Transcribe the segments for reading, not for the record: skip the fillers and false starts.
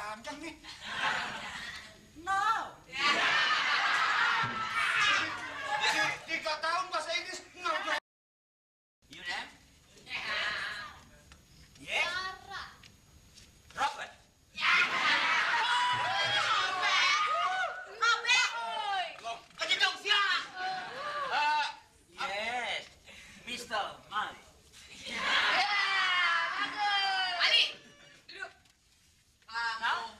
panjang nih. No. 3 tahun bahasa Inggris. No. You name? Yes. Robert. Yes. Mr. Mali. Ali, duduk. Kamu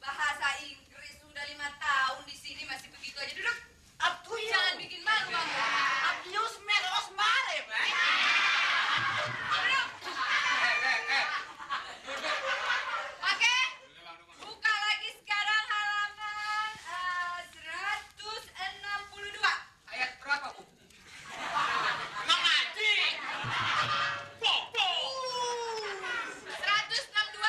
bahasa Inggris sudah 5 tahun di sini masih begitu aja duduk. Jangan bikin malu kamu. Abuse me terus mare, Pak. Duduk. Oke. Buka lagi sekarang halaman 162. Ayat berapa, Bu? Mengaji. 162.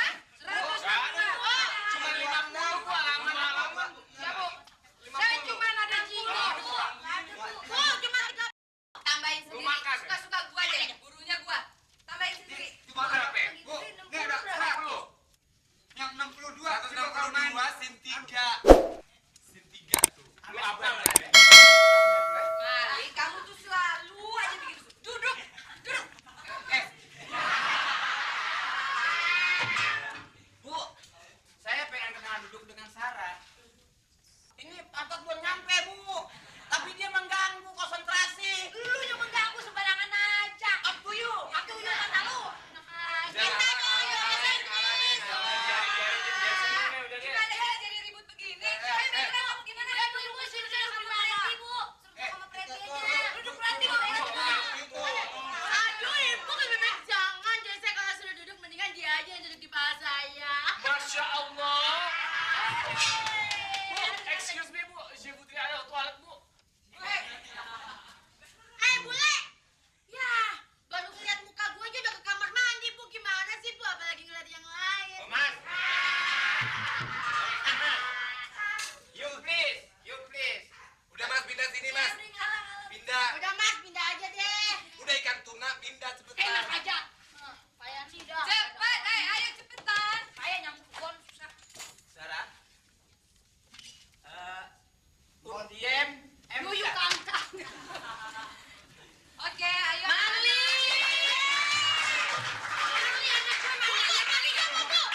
162. Cuma 50 halaman. Ya, Bu. Saya cuma ada 3, Bu. Bu, cuma 3. Tambahin sendiri. Suka-suka gua deh. Gurunya gua. Tambahin sendiri. Cuma berapa? Bu, ini ada 100. Yang 62. 162 sin 3. Sin 3 tuh. Lu apa berarti? Mali, kamu tuh selalu aja bikin rusuh. Duduk. Duduk. Bu, saya pengen kenal duduk dengan Sarah. Ini pantat belum nyampe, Bu. Tapi dia mengganggu konsentrasi. Lu yang mengganggu sembarangan aja. Up to you. Aku udah kata lu. Kita Gimana ya jadi ribut begini? Ayo mikirnya kamu gimana? Ibu sini sama Ibu. Sama Preti aja. Duduk Preti. Aduh, ibu kan bebek jangan. Jadi saya kalau sudah duduk, mendingan dia aja yang duduk di paha saya. Masya Allah. Bu, excuse me, Bu. Je voudrais aller aux toilettes, Bu. Bule. Ya, baru ngeliat muka gue aja udah ke kamar mandi, Bu. Gimana sih, Bu? Apalagi ngeliat yang lain. Mas. You please. You please. Udah Mas, pindah sini Mas. Pindah. Udah, Mas, pindah aja deh. Udah ikan tuna, pindah Enak cepetan. aja. Payah sih dah. Cepat, ayo cepetan. Payah nyambung pohon susah. Sarah. Diem. Yuyuk kangkang. Oke, ayo. Mali. Mali, anak gue Mali. Mali, kamu tuh.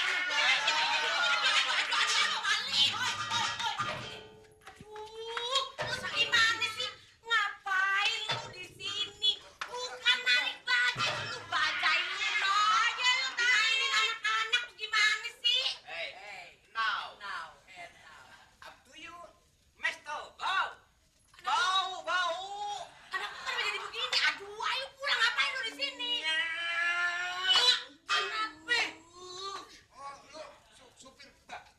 Aduh, lu gimana sih? Ngapain lu di sini? Bukan narik bajai, lu bajainya loh. Aja lu mainin anak-anak tuh gimana sih? Hey. Now. Up to you. Mesto. Bau. Anak gue kenapa jadi begini? Aduh, ayo pulang, ngapain lu di sini? Kenapa? Oh, lu supir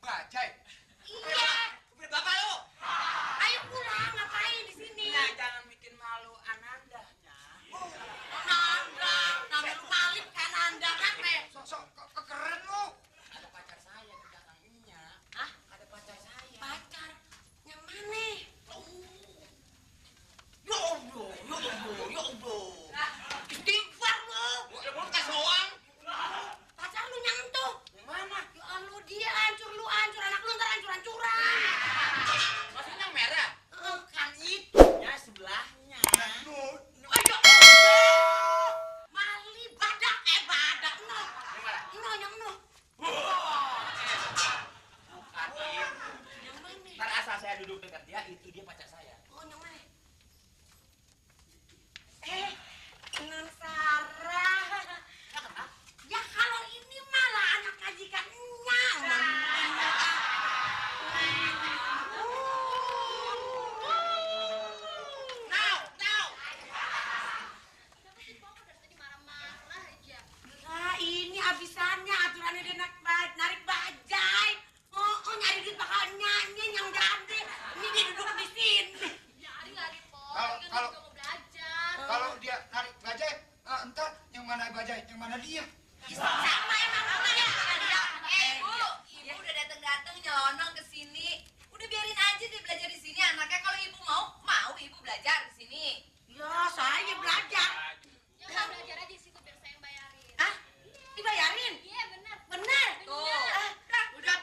bajai. Iya. Supir bapak lu. Ayo pulang, ngapain di sini? Nah, jangan bikin malu Ananda. Nanda, nama lu Malik kan Nanda kan, Sok keren lu. Ada pacar saya di belakangnya. Hah? Ada pacar saya. Pacar? Yang mana? Ya Allah. Istighfar lu. Ya mau tes doang. Pacar lu nyentuh. Yang mana? Ya Allah, dia hancur, lu hancur, anak lu ntar hancur-hancuran. Maksudnya yang merah? Bukan itu. Ya sebelahnya. Ayo, Allah. Mali, badak, badak, no. Yang mana? No, yang no. Bukan itu. Yang mana? Ntar asal saya duduk dekat dia, itu dia pacar saya. Oh, yang mana? Non Sarah. Ya kalau ini malah anak majikannya. Now. Nah, ini habisannya aturannya dia narik bajai. Oh, nyari duit bakal nyanyi yang jadi. Ini dia duduk di sini. Kalau dia narik bajai, entar yang mana bajai, yang mana dia? Sama emang apa ya? Bu, ibu udah datang nyelonong ke sini. Udah biarin aja dia belajar di sini. Anaknya kalau ibu mau ibu belajar di sini. Ya, saya belajar. belajar aja di situ biar saya yang bayarin. Hah? Dibayarin? Iya benar. Bener? Tuh. Udah,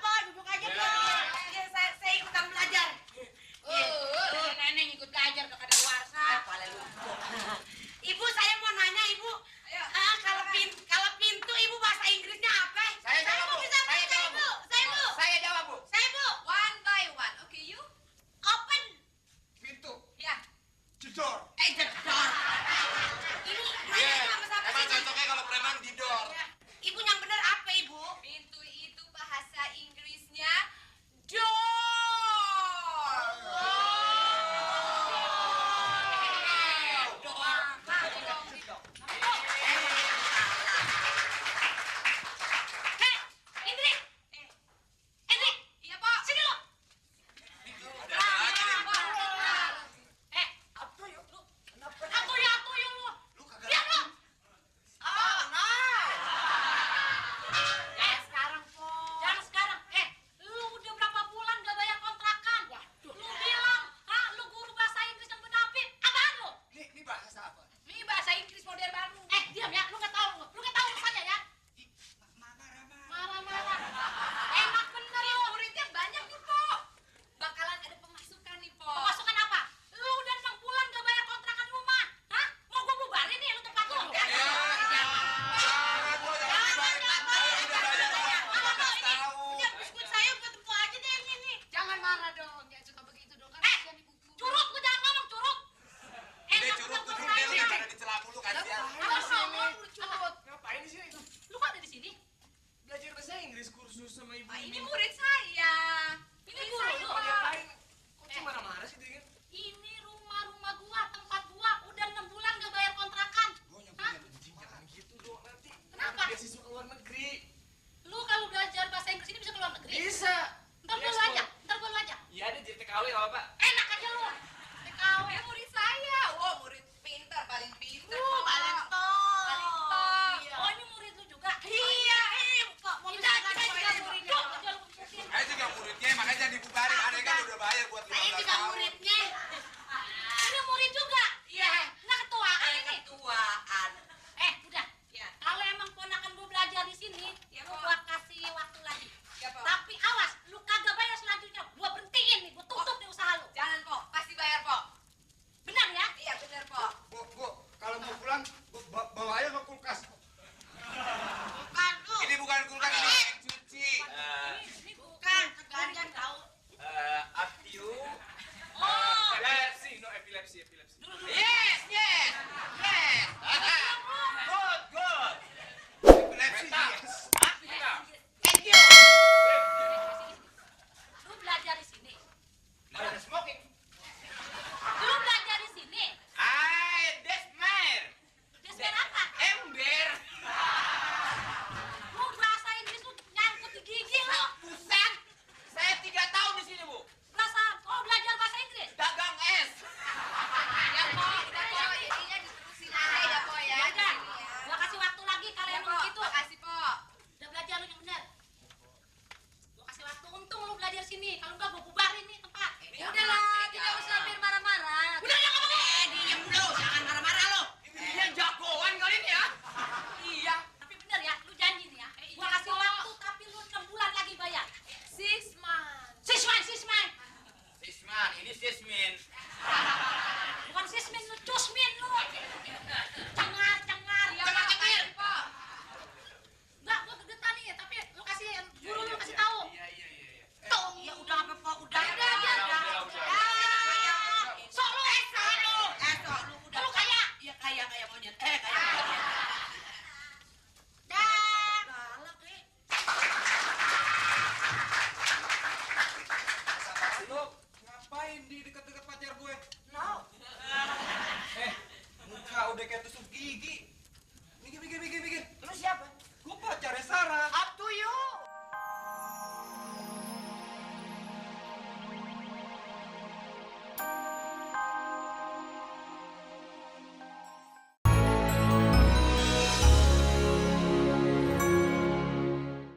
gigi.